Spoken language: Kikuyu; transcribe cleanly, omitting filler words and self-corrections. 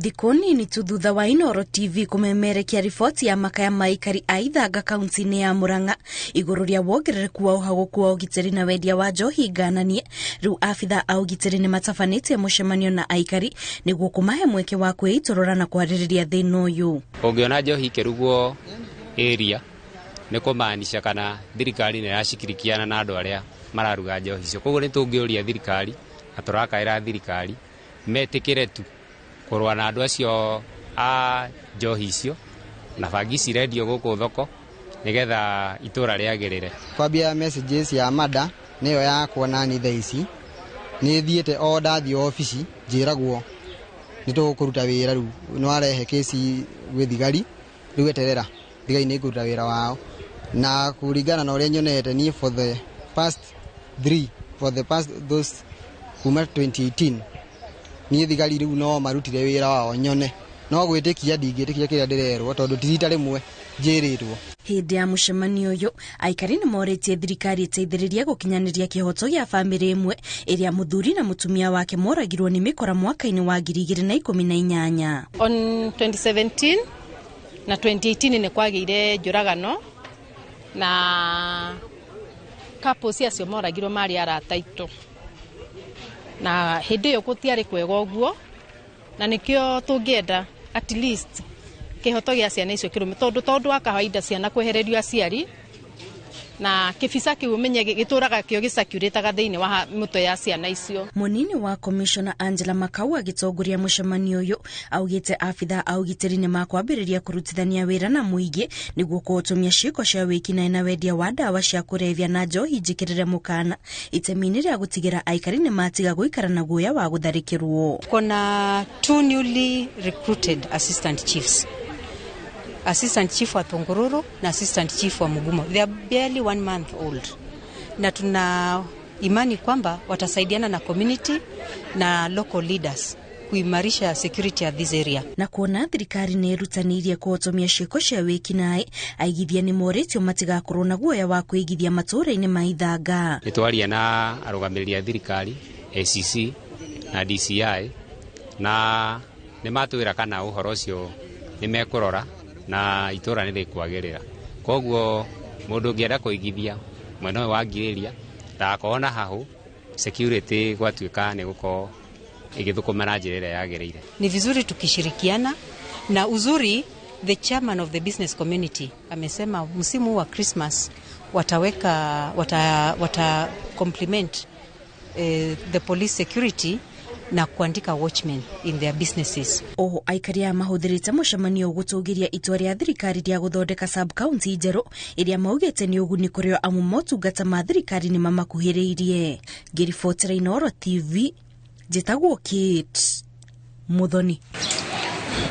Thikũ nini tu thutha wa Inooro TV kũmemerekia riboti ya makaya ma aikari a Ithanga kaunti-inĩ ya Murang'a igũrũ rĩa wongerereku wa ũhagũku wa ũgitĩri na wendia wa njohi ngananie, rĩu abitha a ũgitĩri nĩ matabanĩtie mũcemanio na aikari nĩguo kũmahe mweke wa kwĩitũrũra na kwarĩrĩria thĩna ũyũ. Ũngĩona njohi ikĩrugwo area nĩ kũmaanisha kana thirikari nĩ ĩracikirikiana na andũ arĩa mararuga njohi icio. Koguo nĩ tũngĩũria thirikari na tũrakaĩra thirikari metĩkĩre tu kũrũa na andũ acio a njohi icio na bangi cirendio gũkũ thoko nĩgetha itũra rĩagĩrĩre. Kwambia messages ya mada nĩyo yakwa nani thaa ici nĩ thiĩte o ndathiĩ obici njĩragwo nĩ tũkũruta wĩra rĩu nĩ warehe kesi gwĩ thigari rĩu eterera thigari nĩ ikũruta wĩra wao na kũringana na ũrĩa nyonete niĩ for the past three for the past those kuma 2018 niĩ thigari rĩu no marutire wĩra wao nyone no gwĩtĩkia ndingĩtĩkia kĩrĩa ndĩrerwo tondũ ti rita rĩmwe njĩrĩtwo. Hĩndĩ ya mũcemanio ũyũ aikari nĩ morĩtie thirikari ĩteithĩrĩrie gũkinyanĩria kĩhoto gĩa bamĩrĩ ĩmwe ĩrĩa mũthuri na mũtumia wake moragirwo nĩ mĩkora mwaka-inĩ wa 2018. On 2017 na 2018 nĩ kwagĩire njũragano na couples acio moragirwo marĩ arata aitũ na hĩndĩ ĩyo gũtiarĩ kwega ũguo na nĩkĩo tũngĩenda at least kĩhoto gĩa ciana icio kĩrũme tondũ wa kawaida ciana kwehererio aciari na kĩbica kĩu ũmenye gĩtũraga kĩo gĩcirculataga thĩinĩ wa mũtwe ya ciana icio. Mũnini wa komishona Angela Makau agĩtongoria mũcemanio ũyũ augĩte abitha a ũgitĩri nĩ makwambĩrĩria kũrutithania wĩra na mũingĩ nĩguo kũhotomia ciĩko cia wĩkinaĩ na wendia wa ndawa cia kũrebia na njohi njĩkĩrĩre mũkana itemi-inĩ rĩa gũtigĩra aikari nĩ matiga gũikara na guoya wa gũtharĩkĩrwo. Kuna two newly recruited assistant chiefs, assistant chief wa Thungururu na assistant chief wa Mugumo. They are barely one month old, na tuna imani kwamba watasaidiana na community na local leaders kuimarisha security at this area. Na kuona thirikari nĩ ĩrutanĩirie kũhotomia ciĩko cia wĩkinaĩ, aigithia nĩ morĩtio matigakorwo na guoya wa kwĩigithia matũũra-inĩ ma Ithanga. Nĩ twaria na arũgamĩrĩri a thirikari ACC na DCI na nĩ matwĩra kana ũhoro ũcio nĩ mekũrora na itũra nĩ rĩkwagĩrĩra. Koguo mũndũ ũngĩenda kũigithia mwena ũyũ wa Ngirĩria ndagakorwo na hahũ security gwatuĩka nĩ gũkorwo ĩgĩthũkũma na njĩra ĩrĩa yagĩrĩire. Ni vizuri tukishirikiana, na uzuri the chairman of the business community amesema msimu wa Christmas wataweka wata complement the police security na kuandika watchmen in their businesses. Oho aikari aya mahũthĩrĩte mũcemanio gũtũgĩria itua rĩa thirikari rĩa gũthondeka sub county njerũ ĩrĩa maugĩte nĩ ũguni kũrĩ o amu motungata ma thirikari nĩ mamakuhĩrĩirie. Ngĩribotera Inooro TV, njĩtagwo Kate Muthoni.